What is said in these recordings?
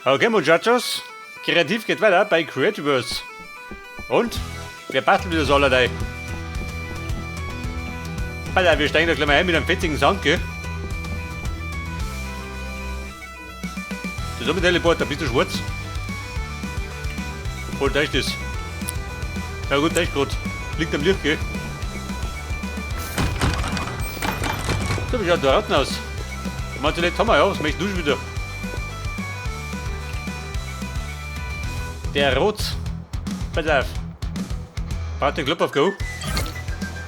Okay, Muchachos. Kreativ geht weiter bei Creativerse. Und wir basteln wieder so allerlei. Alter, wir steigen da gleich mal ein mit einem fetzigen Sound, gell? Das ist mit Teleporter, bist du schwarz? Oh, da ist das. Ja gut, da ist grad. Liegt am Licht, gell? So, wie schaut der Ratten aus? Manche Leute haben wir ja, was möchtest du schon wieder? Der Rot. Pass auf. Braucht den Club auf Go.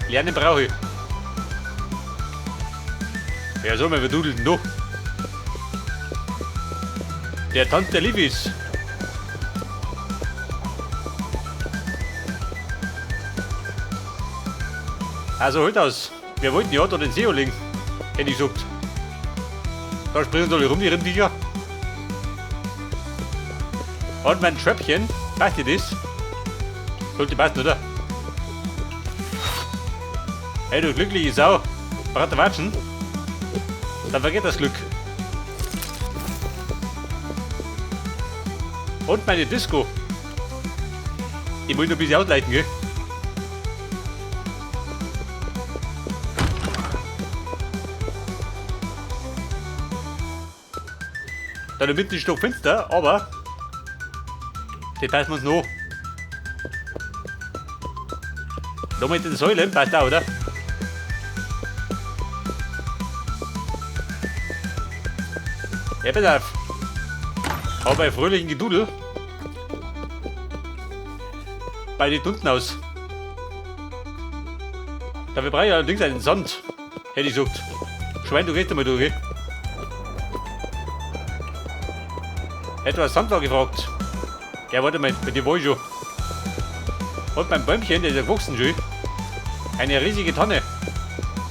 Lernen brauche ich. Ja, so, wir dudeln noch. Der Tanz der Livis. Also holt aus. Wir wollten ja da den See anlegen. Hätte ich gesagt. Da springen sie alle rum, die Rindviecher. Und mein Tröpfchen, passt dir das? Sollte passen, oder? Hey, du glückliche Sau. Braucht Watschen? Dann vergeht das Glück. Und meine Disco. Die muss ich noch ein bisschen ausleiten, gell? Da in der Mitte ist doch finster, aber die passen wir uns noch. Da mit den Säulen passt auch, oder? Ja, pass auf. Aber bei fröhlichen Gedudel bei den unten aus. Dafür brauche ich allerdings einen Sand. Hätte ich gesagt. Schwein, du gehst einmal durch, gell? Etwas Sand war gefragt. Ja, warte mal, bei dir war ich schon. Und mein Bäumchen, der ist ja gewachsen schon. Eine riesige Tanne.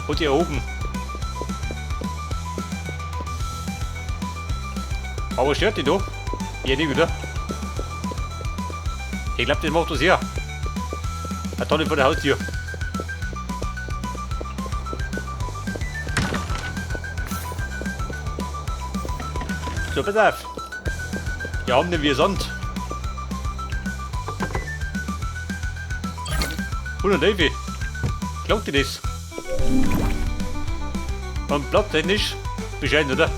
Und hier oben. Aber stört die da? Ja, nicht, oder? Ich glaube, das macht was her. Eine Tonne vor der Haustür. So, pass auf. Hier haben denn wir Sand. 111. Glaubt ihr das? Und platztechnisch bescheiden, oder?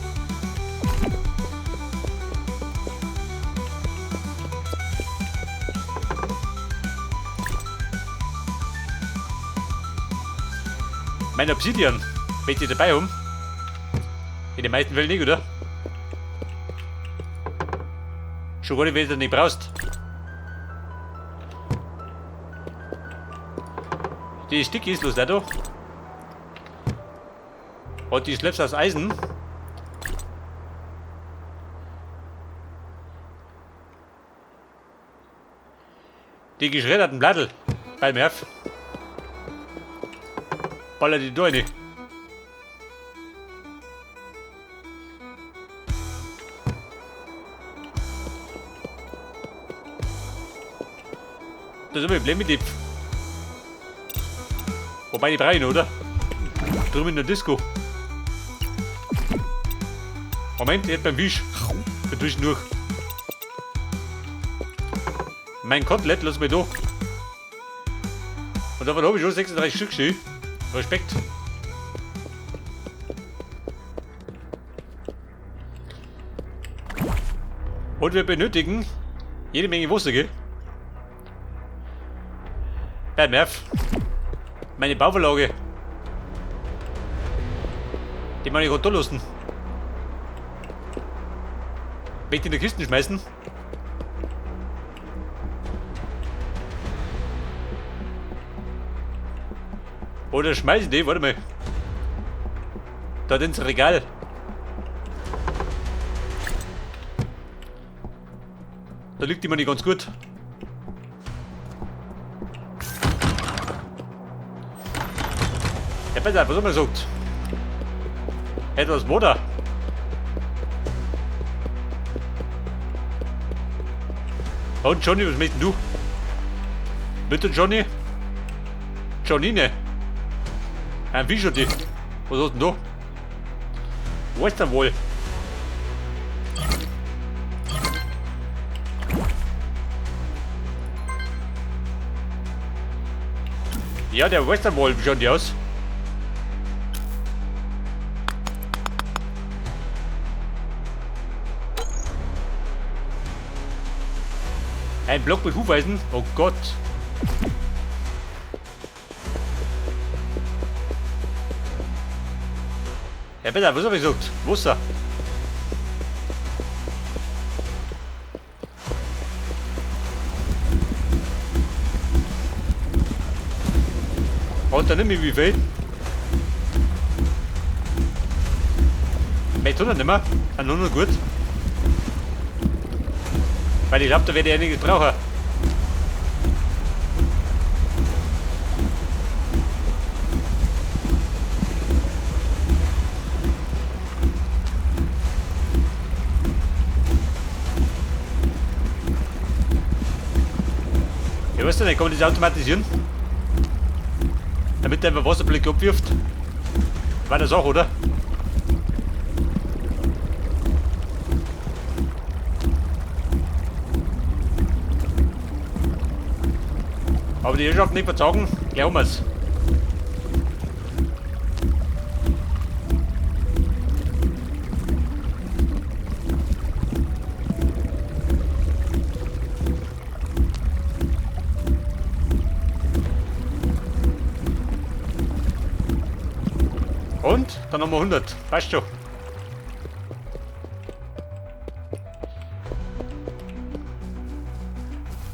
Mein Obsidian. Möchte ich dabei haben? In den meisten Fällen nicht, oder? Schon gar nicht, wenn du nicht brauchst. Die Sticky ist los, da. Und die Slabs aus Eisen. Die geschredderten Blattel beim Erf. Baller die da rein. Das ist immer ein Problem mit dem. Wobei die brauche ich noch, oder? Drüben in der Disco. Moment, jetzt beim Fisch. Für zwischendurch. Mein Kotelett, lass mich da. Und davon habe ich schon 36 Stück stehen. Respekt. Und wir benötigen jede Menge Wasser, gell? Beim Erf. Meine Bauvorlage. Die meine ich gerade da lassen. Möchte in die Kisten schmeißen. Oder schmeiße ich die? Warte mal. Da ins Regal. Da liegt die mir nicht ganz gut. Ja, besser, was haben wir gesagt? Etwas Water. Und Johnny, was möchtest du? Bitte Johnny? Johnine. Ein Fisch und die. Was hast denn du? Weißt du wohl? Ja, der Western Wall, wie schaut die aus? Ein Block mit Hufeisen? Oh Gott. Ja, bitte, was hab ich gesagt? Wasser. Hat er nicht mehr wie viel? Mehr tut er nicht mehr. Sind nur noch gut. Weil ich glaube, da werde ich einiges brauchen. Ja, weißt du nicht, kann man das automatisieren? Damit der einfach Wasserblick abwirft. War das auch, oder? Aber die Herrschaft nicht verzagen, glauben wir's. Und dann haben wir 100. Passt schon.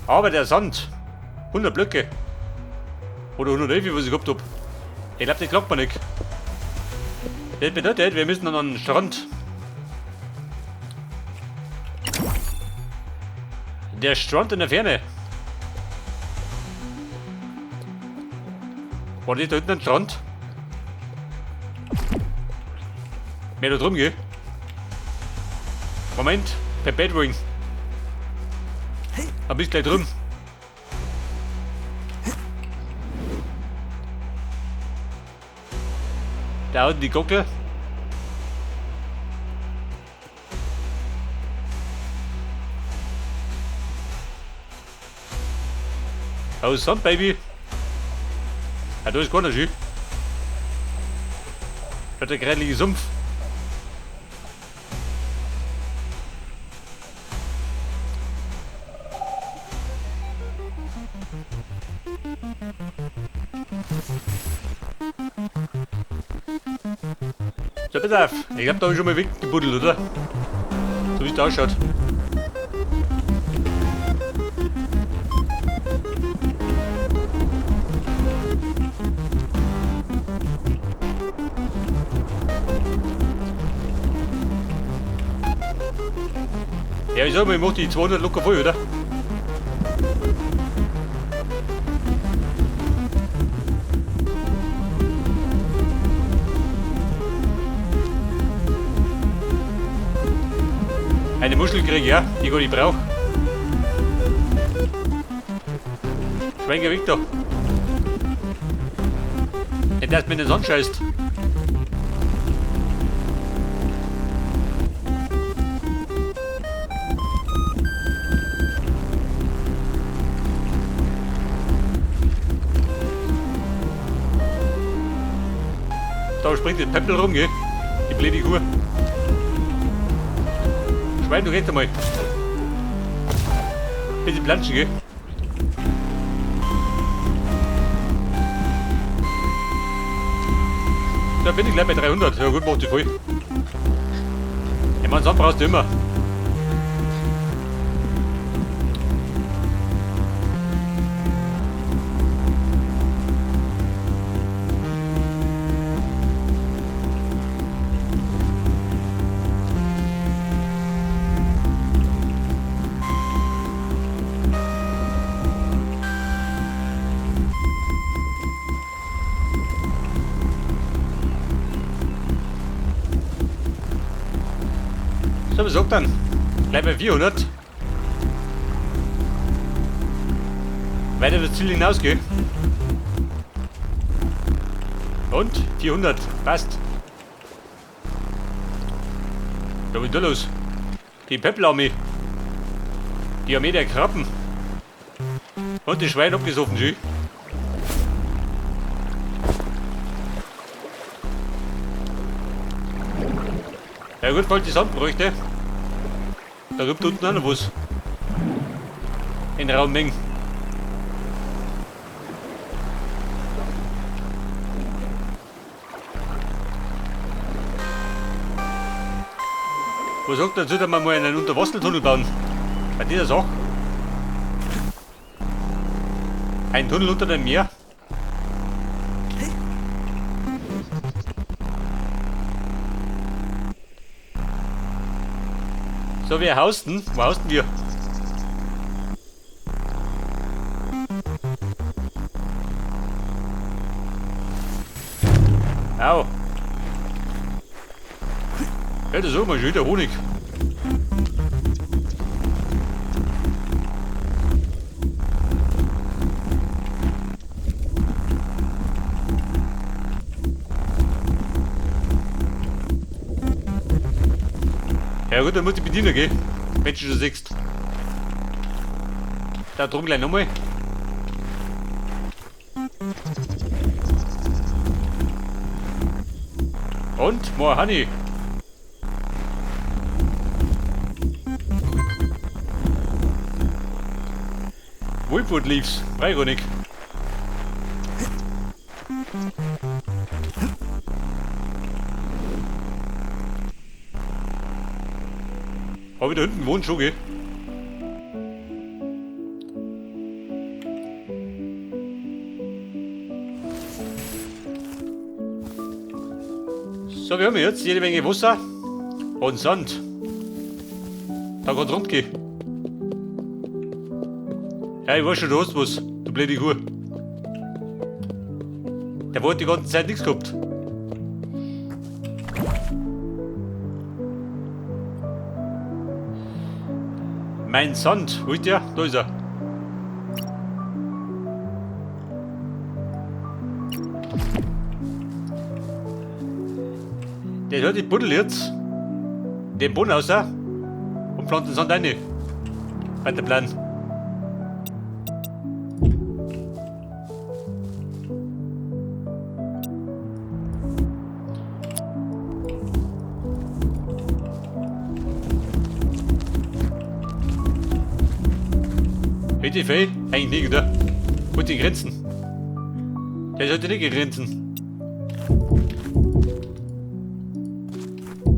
Aber der Sand. 100 Blöcke. Oder 111, was ich gehabt hab. Ich glaub, das klappt mir nicht. Das bedeutet, wir müssen dann an den Strand. Der Strand in der Ferne. War das da hinten ein Strand? Mehr da drum, gell? Moment, per Bedwing. Da bist du gleich drüben. Da unten die Gockel. Oh, Sand, Baby. Ja, da ist gar nicht schön. Da hat der grätliche Sumpf. So, pass auf. Ich glaub, da hab ich schon mal weggebuddelt, oder? So wie es da ausschaut. Ja, ich sag mal, ich mach die 200 locker voll, oder? Eine Muschel krieg ich, ja, die ich brauch. Schwenker weg da. Nicht, dass du mir in den Sand scheißt. Da springt der Peppel rum, gell? Die blöde Kuh. Schwein, du gehst einmal. Bisschen planschen, gell? Da bin ich gleich bei 300. Ja gut, macht die voll. Ich meine, Sand brauchst du immer. So, was sagt dann? Gleich bei 400. Weiter das Ziel hinausgehen. Und 400. Passt. Ja, was ist da los? Die Peppel-Armee. Die Armee der Krabben. Und die Schweine abgesoffen, schön. Ja gut, falls die Sand bräuchte. Da gibt unten auch noch was. In Raummengen. Wo sagt dazu, dass wir mal einen Unterwassertunnel bauen? Bei dieser Sache. Ein Tunnel unter dem Meer. So, wir hausten. Wo hausten wir? Au. Ja, das ist auch mal schön, der Honig. Ja gut, dann muss ich bedienen gehen, wenn du schon siehst. Da drum gleich nochmal. Und more honey. Woolwood Leaves, Freihonig. Hab ich da hinten gewohnt schon, gell? So, wir haben jetzt jede Menge Wasser und Sand. Da kann's rund gehen. Ja, ich weiß schon, du hast was, du blöde Kuh. Der wollte die ganze Zeit nichts gehabt. Mein Sand, wo ist der? Da ist er. Der hört die Buddel jetzt den Boden raus und pflanzt den Sand rein. Weiter Plan. Hätte ich viel? Eigentlich nicht, oder? Und die Grenzen. Der sollte nicht grenzen.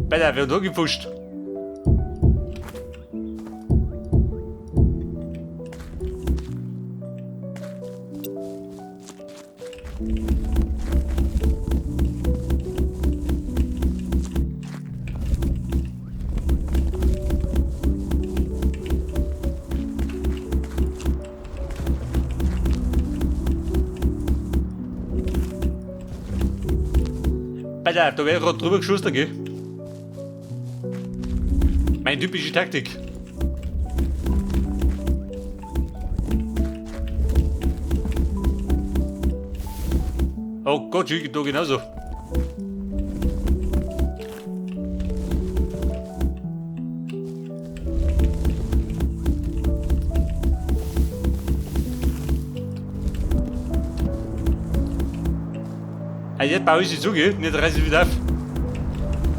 Alter, wer hat da gefuscht? Alter, da wäre ich gerade drüber geschossen, gell? Meine typische Taktik. Oh Gott, ich da genauso. Also jetzt baue ich sie zu, gell? Nicht reiße ich wieder auf.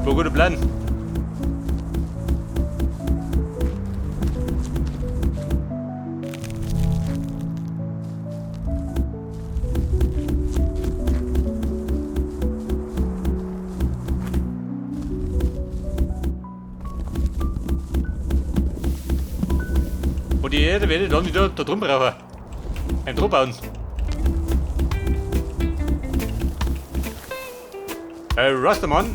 War guter Plan. Und die Erde werde ich dann wieder da drum brauchen. Ein Drum bauen. Rastermann.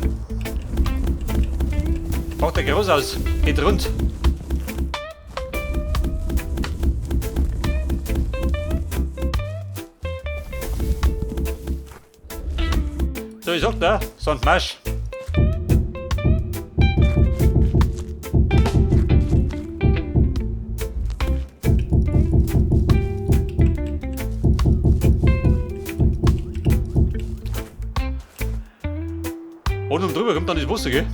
Macht der groß aus. Geht rund. So, ich sag da, Sandmarsch. Und um drüber kommt dann das Wasser, gell?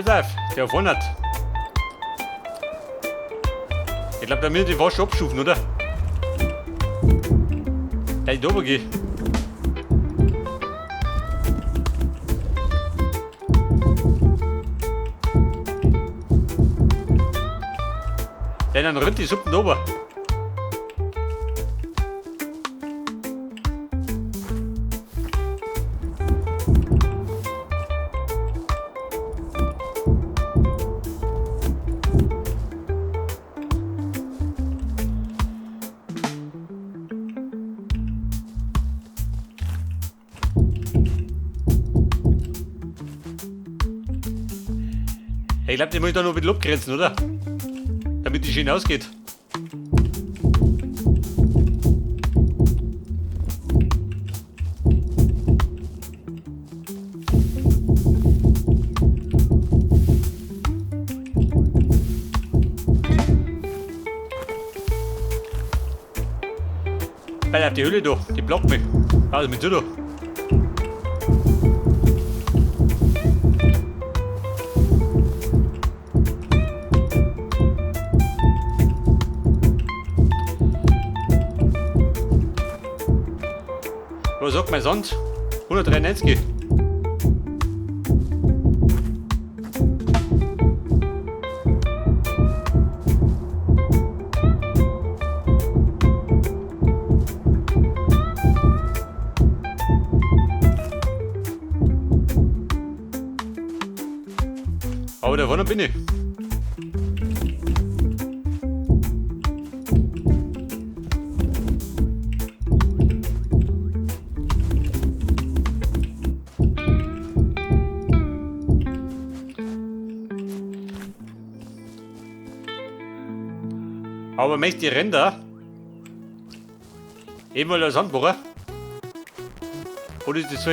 Pass auf, der auf 100. Ich glaube, da müssen die fast abstufen, oder? Da ich da oben gehe. Denn dann rinnt die Suppen da oben. Ich glaube, die muss ich da noch ein bisschen abgrenzen, oder? Damit die schön ausgeht. Weil auf die Höhle da, die blockt mich. Also mit so da. Was sagt mein Sand? 193. Aber da vorne bin ich. Aber möchte die Ränder eben mal das Handbohrer? Oder ist das so?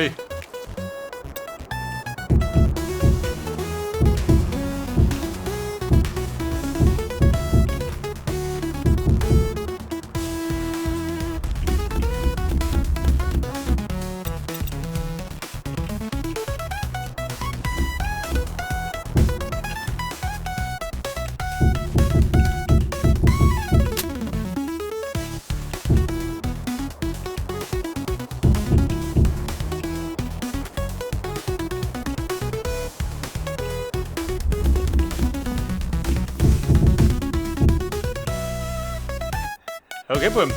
Okay, Bub.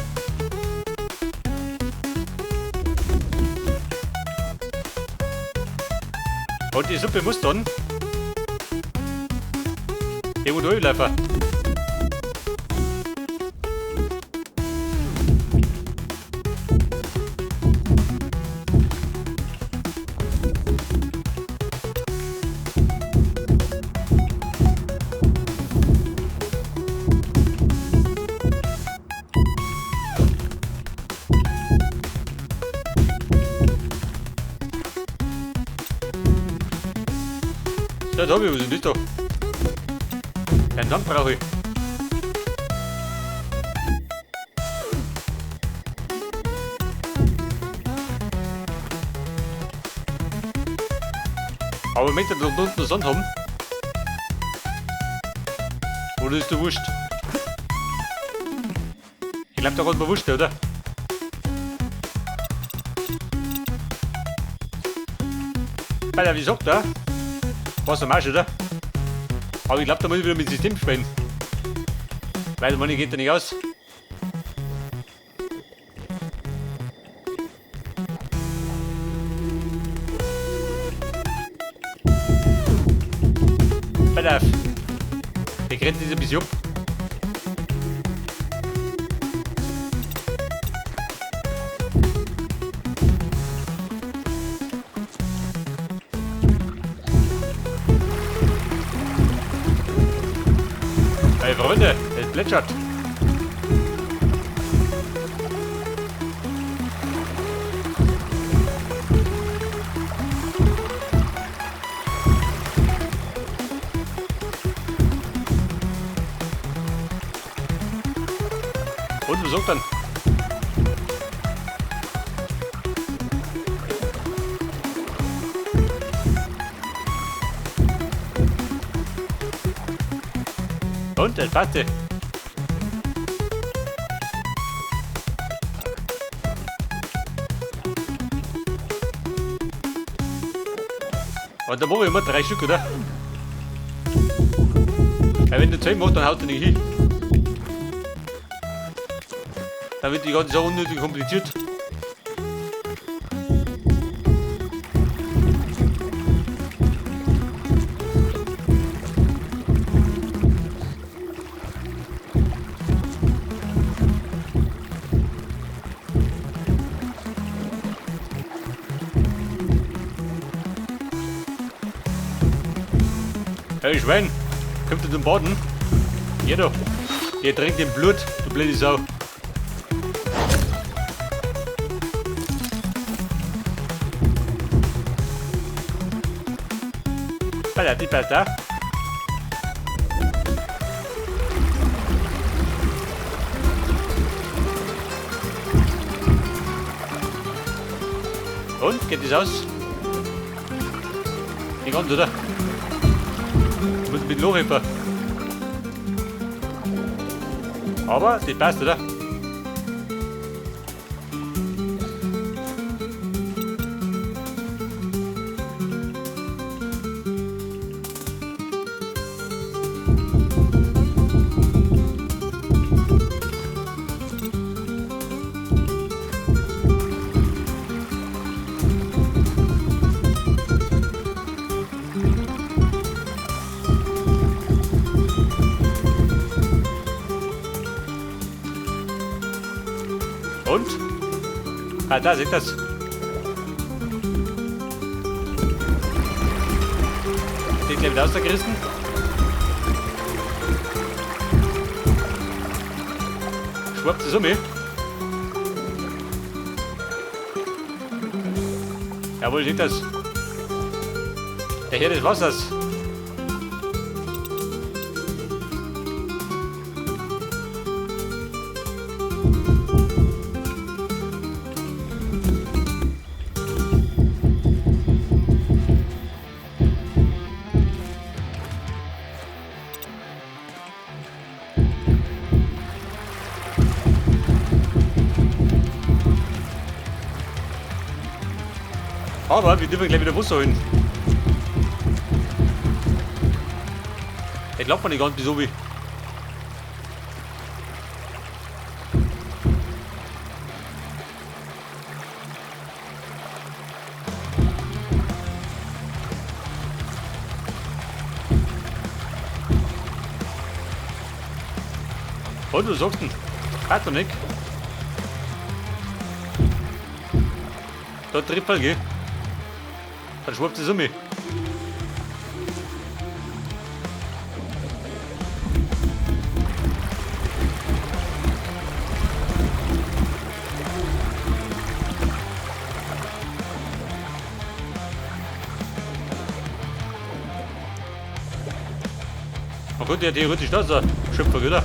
Und die Suppe muss dann irgendwo durchlaufen. Ja, da hab ich was denn das da? Keinen Sand brauche ich. Aber ich möchte da unten Sand haben. Oder ist der wurscht? Ich glaub, da hat man wurscht, oder? Alter, wie sagt er? Was am Arsch, oder? Aber ich glaube, da muss ich wieder mit dem System spielen. Weil man geht da nicht aus. Pass auf. Wir grenzen das ein bisschen ab. Hey Freunde, es plätschert. Und was sagt dann? Und, das passte. Und da machen wir immer 3 Stück, oder? Ja, wenn du 10 machst, dann haut er nicht hin. Dann wird die ganze Sache unnötig kompliziert. Hey Schwein, kommt ihr zum Baden? Ja doch. Der trinkt den Blut, du blöde Sau. Patati patata. Und, geht das aus? Nicht ganz, oder? Muss mit Lochhipper. Aber das passt, oder? Und? Ah, da seht das. Den gleich wieder rausgerissen. Schwappt es um mich. Jawohl, seht das. Der Herr des Wassers. Aber wir dürfen gleich wieder Wasser holen. Ich glaub man nicht ganz so wie. Und was sagst du denn? Hat doch nicht. Da Trippel, gell? Dann schwappt es um mich. Man könnte ja theoretisch das da schöpfen, oder?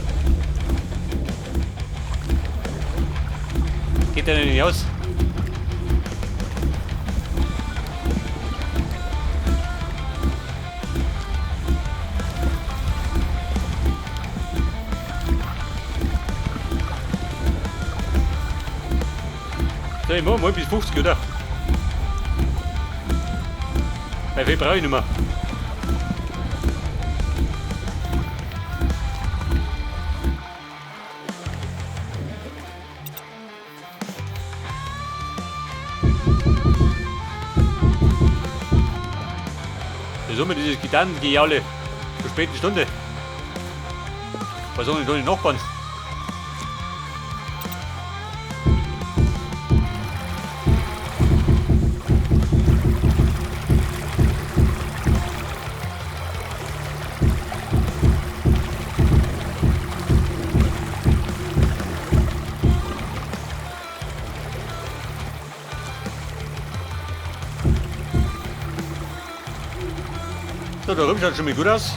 Geht der denn nicht aus? So, ich mach mal bis 50, oder? Weil viel brauche ich nicht mehr. Wieso mit dieses Gitarrengejaule zur späten Stunde? Was sollen denn die Nachbarn? So, da drüben schaut schon mal gut aus.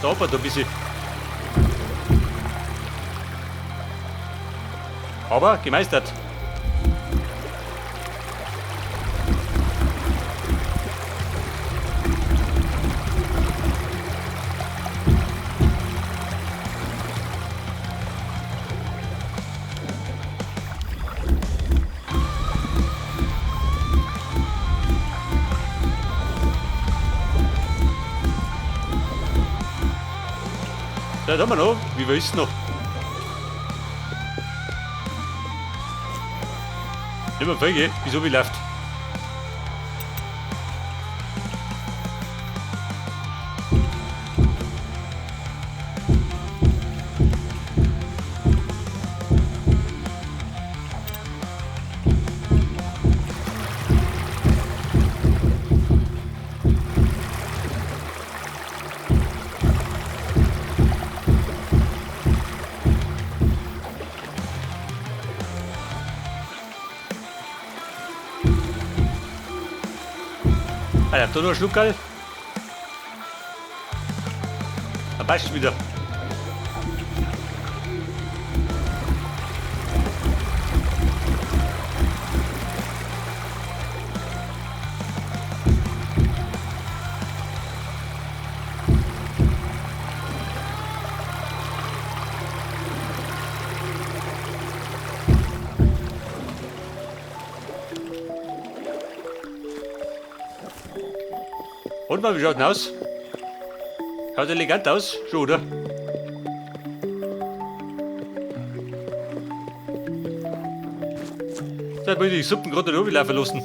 Da hapert ein bisschen. Aber gemeistert. Da haben wir noch. Wie viel ist noch? Nicht mehr viel, gell? Wieso wie läuft? Alter, habt ihr noch einen Schluckerl? Da passt wieder. Und mal, wie schaut denn aus? Schaut elegant aus, schon, oder? Da bin ich die Suppen gerade nicht runterlaufen lassen.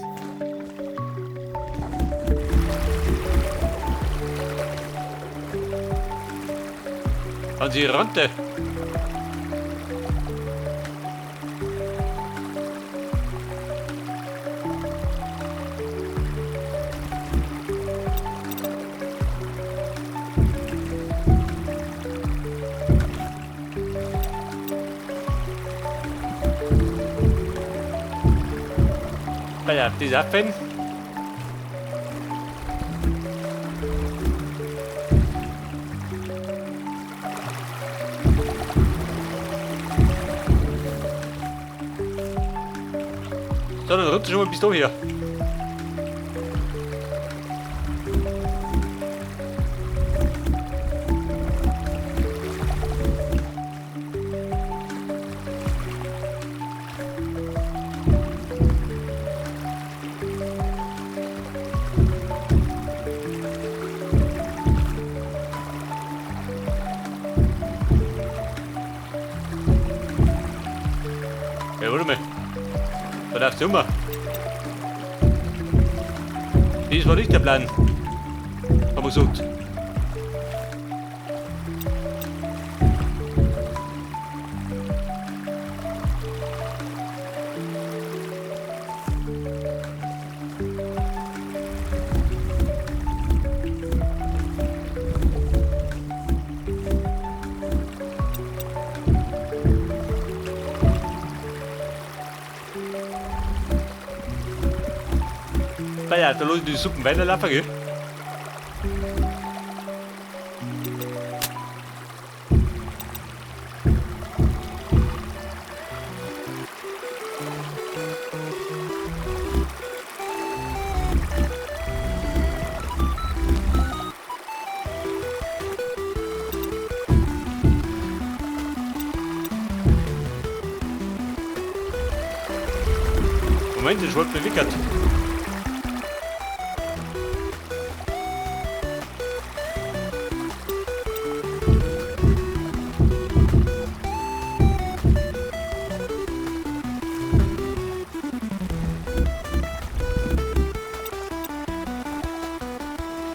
An die Rante. Alter, die Sachen. So, dann rückt schon mal bis da her. Ja, warte mal. Da darfst du immer. Das war nicht der Plan. Haben wir gesagt. Ja, da lass ich die Suppen weiterlaufen, gell? Moment, ich wollte bewickert.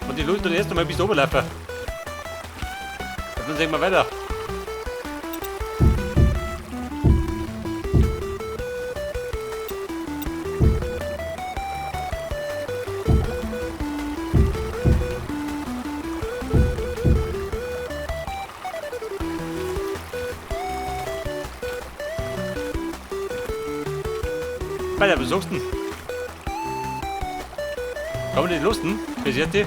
Und die Leute dann erst einmal bis oben laufen. Und dann sehen wir weiter. Weiter, was sagst du denn? Kann man nicht lusten? Passiert die?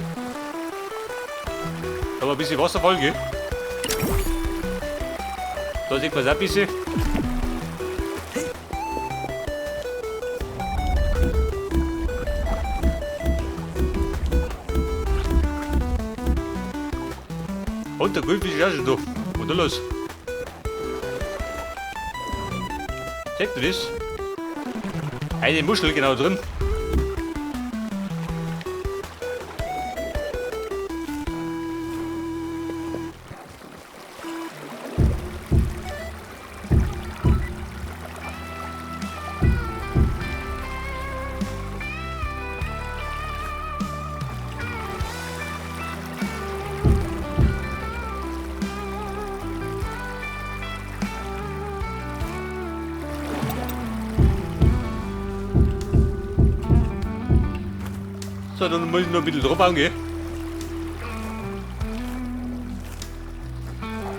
Aber ein bisschen Wasserfall, gell? Da sieht man es auch ein bisschen. Und der Goldfisch ist auch schon da. Was ist da los? Seht ihr das? Eine Muschel genau drin. So, dann muss ich noch ein bisschen drauf gell?